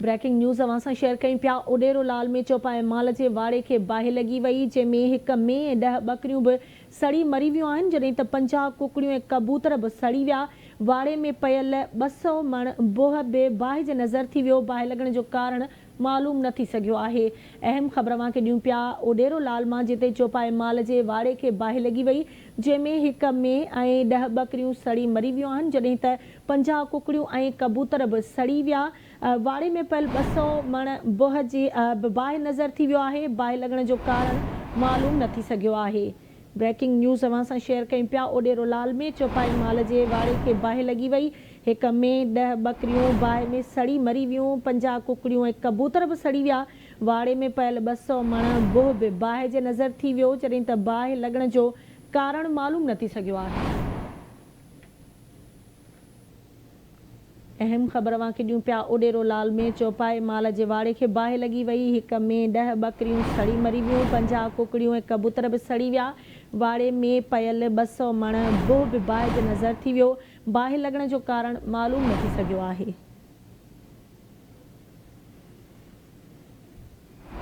Breaking news اوهان سان share ڪيون پيا اڏيرو لال ۾ چوپائي مال جي واڙي کي باهه لڳي وئي جنهن ۾ هڪ مينهن ۽ ڏهه ٻڪريون به سڙي مري ويون آهن جڏهن ته 50 ڪڪڙيون ۽ ڪبوتر به سڙي ويا واڙي ۾ پيل 200 مڻ بوهه به باهه جي نظر ٿي ويو باهه لڳڻ جو ڪارڻ معلوم نه ٿي سگهيو آهي. اهم خبر اوهان کي ڏيون پيا اوڏيرو لال مان جتي چوپائي مال جي واڙي کي باهه لڳي وئي جنهن ۾ هڪ مينهن ۽ ڏهه ٻڪريون سڙي مري ويون آهن جڏهن ته 50 ڪڪڙيون ۽ ڪبوتر به سڙي ويا واڙي ۾ پيل 200 مڻ بهه جي به باهه نظر ٿي ويو آهي باهه لڳڻ جو ڪارڻ معلوم نه ٿي سگهيو آهي. بريڪنگ نيوز اوهان سان شيئر ڪيون پيا اوڏيرو لال ۾ چوپائي مال جي واڙي کي باهه لڳي وئي هڪ مينهن ڏهه ٻڪريون باهه ۾ سڙي مري ويون 50 ڪڪڙيون ۽ ڪبوتر به سڙي ويا واڙي ۾ پيل 200 مڻ بهه به باهه جي نظر ٿي ويو جڏهن ته باهه لڳڻ جو ڪارڻ معلوم نه ٿي سگهيو آهي. اهم خبر اوهان کي ڏيون پيا اوڏيرو لال ۾ چوپائي مال جي واڙي کي باهه لڳي وئي، هڪ مينهن ڏهه ٻڪريون سڙي مري ويون، 50 ڪڪڙيون ۽ ڪبوتر به سڙي ويا، واڙي ۾ پيل 200 مڻ بهه به باهه جي نظر ٿي ويو، باهه لڳڻ جو ڪارڻ معلوم نه ٿي سگهيو آهي.